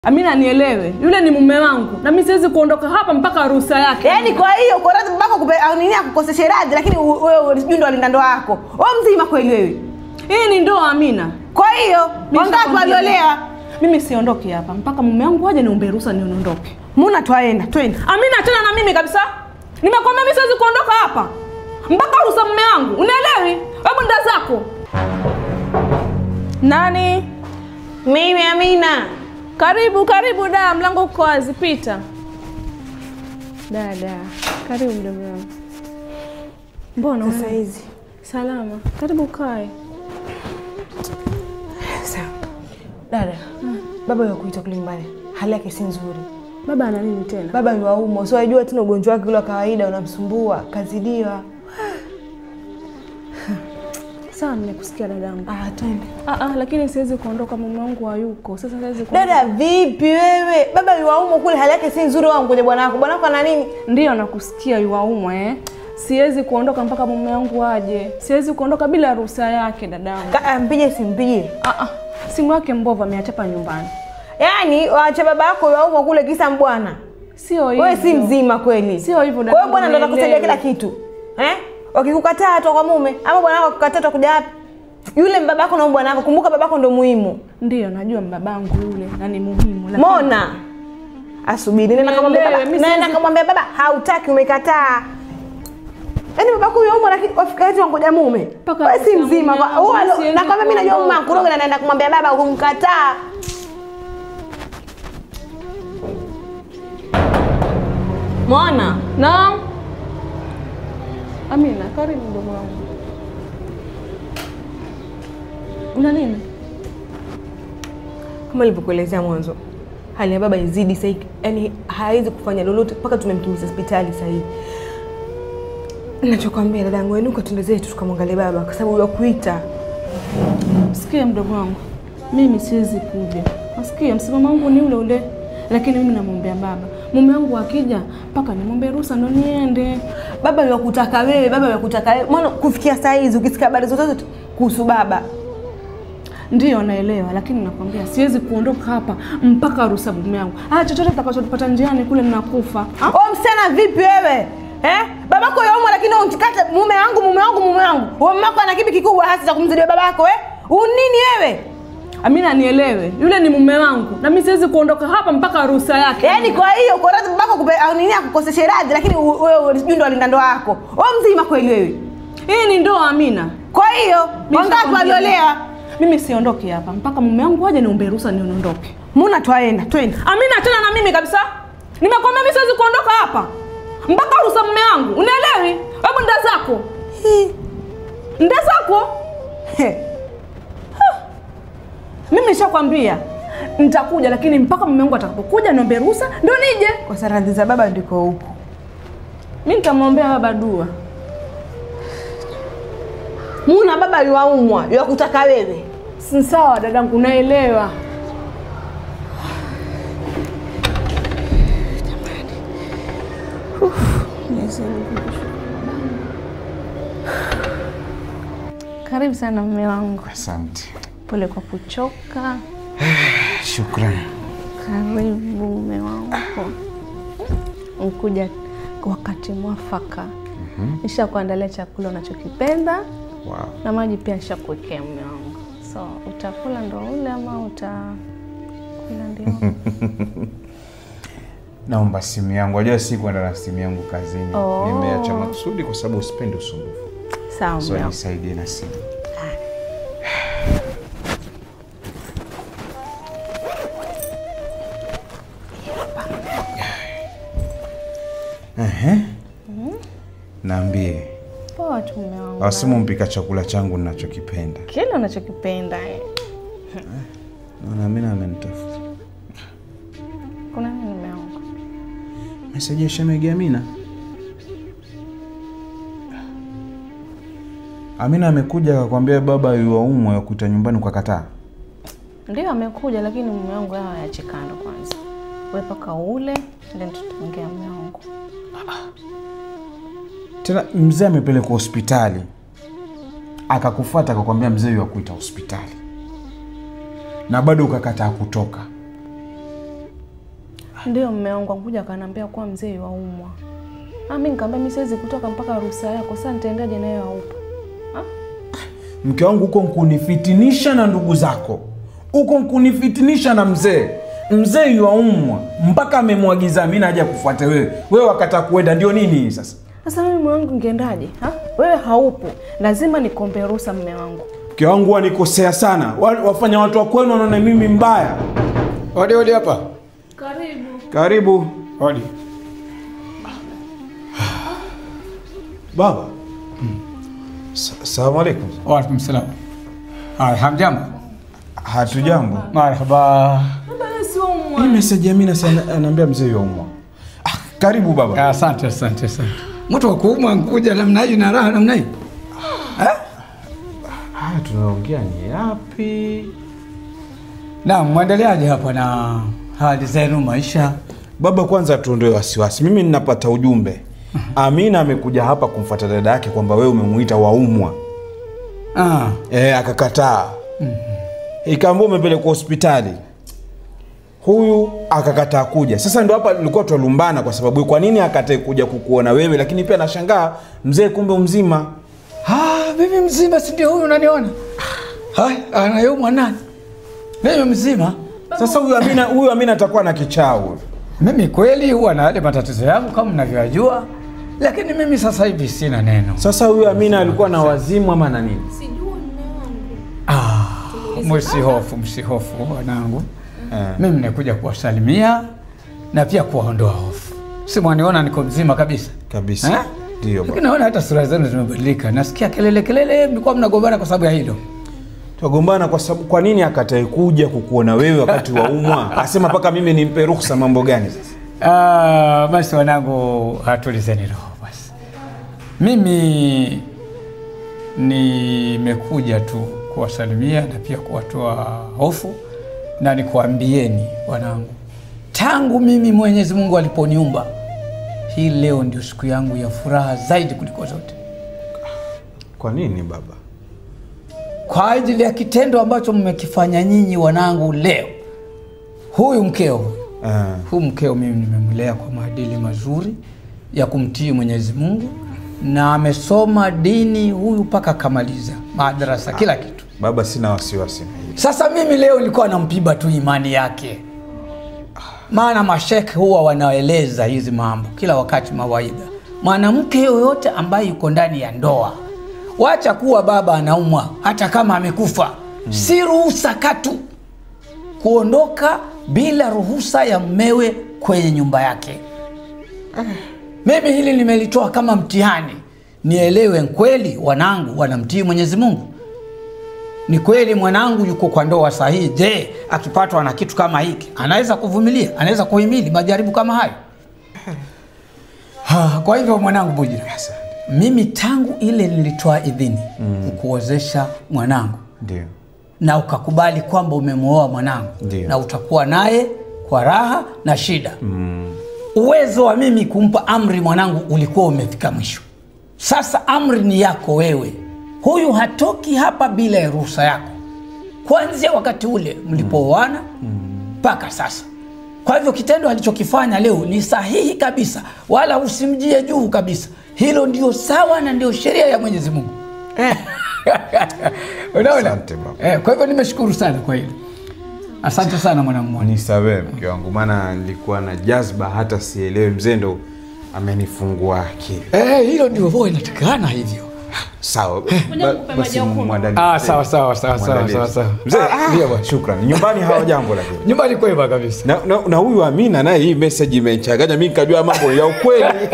Amina, nielewe, yule ni mume wangu na mimi siwezi kuondoka hapa mpaka ruhusa yake. Yaani kwa hiyo kwa radhi babako kupe au nini akukoseshe radhi, lakini wewe sijui ndo alinda ndoa yako. Wewe mzima kweli wewe. Hii ni ndoa Amina. Kwa hiyo wangapi waliolewa? Mimi siondoki hapa mpaka mume wangu aje niombe ruhusa niondoke. Muna twaenda, twende. Amina, tena na mimi kabisa. Nimekwambia mimi siwezi kuondoka hapa mpaka ruhusa mume wangu. Unaelewi? Hebu nda zako. Nani? Mimi Amina. Karibu, karibu da, mlango uko wazi, pita. Dada, karibu mdogo wangu. Mbona sasa hizi? Salama. Karibu kae. Sawa. Dada, baba yuko kule nyumbani. Hali yake si nzuri. Baba ana nini tena? Baba yuaumwa. So unajua tena ugonjwa wake ule wa kawaida unamsumbua, kazidiwa. Sawa, nimekusikia dadangu. Ah, twende. Lakini siwezi kuondoka, mume wangu hayuko. Sasa siwezi kuondoka. Dada, vipi wewe? Baba yuaumwa kule, hali yake si nzuri, wangu ngoja bwana wako. Bwana wako ana nini? Ndio nakusikia yuaumwa eh. Siwezi kuondoka mpaka mume wangu aje. Siwezi kuondoka bila ruhusa yake dadangu. Mpige simpige. Simu yake mbovu ameachapa nyumbani. Yaani waache baba yako yuaumwa kule kisa mbwana. Sio hivyo. Wewe si mzima kweli. Sio hivyo dadangu. Kwa hiyo bwana ndo atakusaidia kila kitu. Eh? Wakikukataa toka kwa mume ama bwana wako akikukataa toka kuja wapi? Yule babako na bwana wako, kumbuka babako ndo muhimu. Ndio najua babangu yule na ni muhimu lakini Mona asubiri nenda kamwambia baba. Nenda kamwambia baba hautaki, umekataa. Yaani babako huyo umo lakini wafika eti wangoja mume. Wewe si mzima. Na kama mimi najua mume wangu na naenda kumwambia baba ukumkataa. Mona, naam. Amina, karibu mdogo wangu. Una nini? Kama nilivyokuelezea mwanzo, hali ya baba izidi sasa, yani haiwezi kufanya lolote mpaka tumemkimbiza hospitali sasa hivi. Ninachokuambia dadangu, inuka twende zetu tukamwangalie baba kwa sababu yakuita. Sikia mdogo wangu, mimi siwezi kuja. Sikia, msimamo wangu ni ule ule. Lakini mimi namwombea baba. Mume wangu akija mpaka nimwombe ruhusa ndo niende. Baba yakutaka wewe, baba yakutaka wewe. Maana kufikia saa hizi ukisikia habari zote kuhusu baba. Ndio naelewa, lakini nakwambia siwezi kuondoka hapa mpaka ruhusa mume wangu. Chochote tutakachopata njiani kule ninakufa. Oh, msichana vipi wewe? Eh? Babako yaumwa lakini untikata mume wangu, mume wangu, mume wangu. Wewe mamako ana kipi kikubwa hasa cha kumzidia babako eh? Unini wewe? Amina, nielewe, yule ni mume wangu na mimi siwezi kuondoka hapa mpaka ruhusa yake. Yaani kwa hiyo kwa radhi babako kupe au nini akukoseshe radhi, lakini wewe sijui ndo alinda ndoa yako. Wewe mzima kweli wewe. Hii ni ndoa Amina. Kwa hiyo wangapi waliolewa? Mimi siondoki hapa mpaka mume wangu aje niombe ruhusa niondoke. Muna twaenda, twende. Amina, tena na mimi kabisa. Nimekwambia mimi siwezi kuondoka hapa mpaka ruhusa mume wangu. Unaelewi? Hebu nda zako. Nda zako. Mimi nishakwambia nitakuja, lakini mpaka mume wangu atakapokuja niombe ruhusa ndio nije. Kwa saradhi za baba ndiko huko. Mimi nitamwombea baba dua. Muna baba yuaumwa, yuakutaka wewe. Si sawa dadangu, naelewa. Jamani. Mwenyezi Mungu. Karibu sana mume wangu. Asante. Pole kwa kuchoka. Shukrani. Karibu mume wangu. Mkuja wakati mwafaka. Nishakuandalia chakula unachokipenda. Wow. Na maji pia nishakuwekea mume wangu. So utakula ndo ule ama utakula ndio? Naomba simu yangu. Unajua si kwenda na simu yangu kazini. Nimeacha makusudi kwa sababu usipendi usumbufu. Sawa. So nisaidie na simu. Naambie. Poa tu mume wangu. Asimu mpika chakula changu ninachokipenda. Kile unachokipenda eh. Naona Amina amenitafuta. Kuna nini mume wangu? Message ya shemegi Amina. Amina amekuja akakwambia baba yuaumwa yakuta nyumbani ukakataa. Ndio amekuja, lakini mume wangu hawa yaache kando kwanza. Wewe paka ule then tutaongea mume wangu. Tena mzee amepelekwa hospitali. Akakufuata akakwambia mzee yuakuita hospitali. Na bado ukakataa kutoka. Ndio mume wangu akuja akaniambia kwa mzee waumwa. Mimi nikamwambia mimi siwezi kutoka mpaka ruhusa yako. Sasa nitaendaje naye haupo? Mke wangu huko nkunifitinisha na ndugu zako. Huko nkunifitinisha na mzee. Mzee yuaumwa mpaka amemwagiza mimi naje kufuata wewe. Wewe wakata kuenda ndio nini sasa? Sasa mimi mume wangu ningeendaje? Wewe haupo. Lazima nikombe ruhusa mume wangu. Mke wangu wanikosea sana. Wafanya watu wa kwenu wanaona mimi mbaya. Odi odi hapa. Karibu. Karibu. Odi. Baba. Salamu alaykum. Wa alaykum salam. Hamjambo? Hatujambo. Marhaba. Baba si umwa. Hii message ya mimi ananiambia mzee yuaumwa. Karibu baba. Asante asante asante. Mtu wa kuumwa nkuja namna hii na raha namna hii. Tunaongea ni yapi? Naam, muendeleaje hapa na hali zenu maisha? Baba, kwanza tuondoe wasiwasi. Mimi ninapata ujumbe. Amina amekuja hapa kumfuata dada yake kwamba wewe umemuita waumwa. Akakataa. Ikaambiwa umepelekwa hospitali. Huyu akakataa kuja. Sasa ndio hapa nilikuwa twalumbana kwa sababu kwa nini akatae kuja kukuona wewe, lakini pia nashangaa mzee kumbe mzima. Mimi mzima si ndio huyu unaniona? Anayeumwa nani? Mimi mzima. Sasa huyu Amina atakuwa na kichaa huyu. Mimi kweli huwa na yale matatizo yangu kama mnavyojua, lakini mimi sasa hivi sina neno. Sasa huyu Amina alikuwa na wazimu ama na nini? Sijui mume wangu. Msihofu, msihofu wanangu. Mimi nimekuja kuwasalimia na pia kuwaondoa hofu. Si mwaniona niko mzima kabisa? Kabisa. Ndio baba. Lakini naona hata sura zenu zimebadilika. Nasikia kelele kelele, mlikuwa mnagombana kwa sababu ya hilo. Tugombana kwa sababu kwa nini akatae kuja kukuona wewe wakati wa umwa? Asema paka mimi nimpe ruhusa mambo gani sasa? Basi wanangu, hatulizeni roho basi. Mimi nimekuja tu kuwasalimia na pia kuwatoa hofu na nikuambieni wanangu, tangu mimi Mwenyezi Mungu aliponiumba, hii leo ndio siku yangu ya furaha zaidi kuliko zote. Kwa nini baba? Kwa ajili ya kitendo ambacho mmekifanya nyinyi wanangu leo. Huyu mkeo, huyu mkeo mimi nimemlea kwa maadili mazuri ya kumtii Mwenyezi Mungu na amesoma dini huyu paka kamaliza madrasa kila kitu. Baba, sina wasiwasi na hili. Sasa mimi leo nilikuwa nampiba tu imani yake. Maana mashekhe huwa wanaeleza hizi mambo kila wakati, mawaidha. Mwanamke yoyote ambaye yuko ndani ya ndoa, wacha kuwa baba anaumwa hata kama amekufa, si ruhusa katu kuondoka bila ruhusa ya mmewe kwenye nyumba yake. Mimi hili nimelitoa kama mtihani, nielewe kweli wanangu wanamtii Mwenyezi Mungu. Ni kweli mwanangu yuko kwa ndoa sahihi? Je, akipatwa na kitu kama hiki anaweza kuvumilia? Anaweza kuhimili majaribu kama hayo? Kwa hivyo mwanangu Bujira, mimi tangu ile nilitoa idhini kukuozesha mwanangu, ndio, na ukakubali kwamba umemuoa mwanangu na utakuwa naye kwa raha na shida. Uwezo wa mimi kumpa amri mwanangu ulikuwa umefika mwisho. Sasa amri ni yako wewe. Huyu hatoki hapa bila ya ruhusa yako. Kuanzia wakati ule mlipooana mpaka sasa. Kwa hivyo kitendo alichokifanya leo ni sahihi kabisa, wala usimjie juu kabisa. Hilo ndio sawa na ndio sheria ya Mwenyezi Mungu. Unaona? Kwa hivyo nimeshukuru sana kwa hilo. Asante sana mwanangu. Nisamehe mke wangu, maana nilikuwa na jazba hata sielewi, mzee ndo amenifungua akili. Hilo ndio huwa inatakana hivyo. Sawa. Basi muandalie. Sawa sawa sawa sawa sawa. Mzee, ndio bwana, shukrani. Nyumbani hawajambo lakini. Nyumbani kwema kabisa. Na huyu Amina naye hii message imenichanganya mimi nikajua mambo ya ukweli.